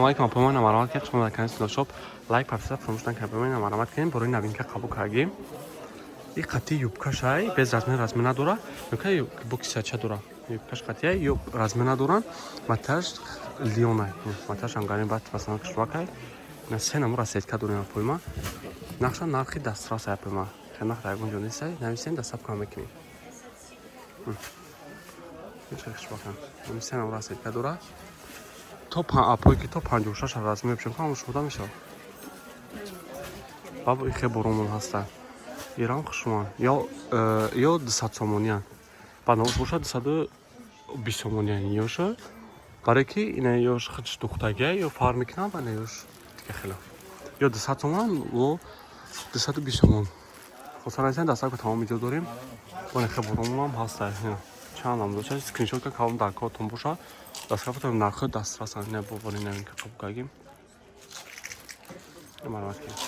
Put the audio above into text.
Алайкум, апомон, марҳамат кунед, шумо дар канали Силошоп. Лайк, подписаться фаромӯш накунед. Апомон, марҳамат кунед, барои новинка қабул кардем. И қати юбкашай, без размер, размер надора. Юбка бо кисача дора. Юбкаш қатия, ё размер надоран. Маташ лионай. Маташ ангарин баъд масалан кишвакай. На се намур расцветка дорем, апойма. Нақша нархи дастрас ай, апойма. Хе нарх дар ягон ҷо нестай. Нависем, доставка мекунем. Кишвакан. Се намур расцветка дора. То апое ки то 56 размер мепӯшем, ҳамон шуда мешавад. Бабо, ихе боромон ҳастанд, ирам хушуман, ё 200 сомониян, баъд навош бошад, 220 сомониян. Ёша барое ки ина ёш худш духтагия, ё фарқ мекунам, ва ина ёш дига хело, ё 200 сомон, ё 220 сомон. Хоста насиан, доставка тамоми ҷо дорем. Бо нехе боромонам ҳаста, чанд намудоша. Скриншот кан, калон дар кортон боша, дастрафтон, нархҳо дастрасанд. Ина бо новинка қабул кардем, марҳамат кунед.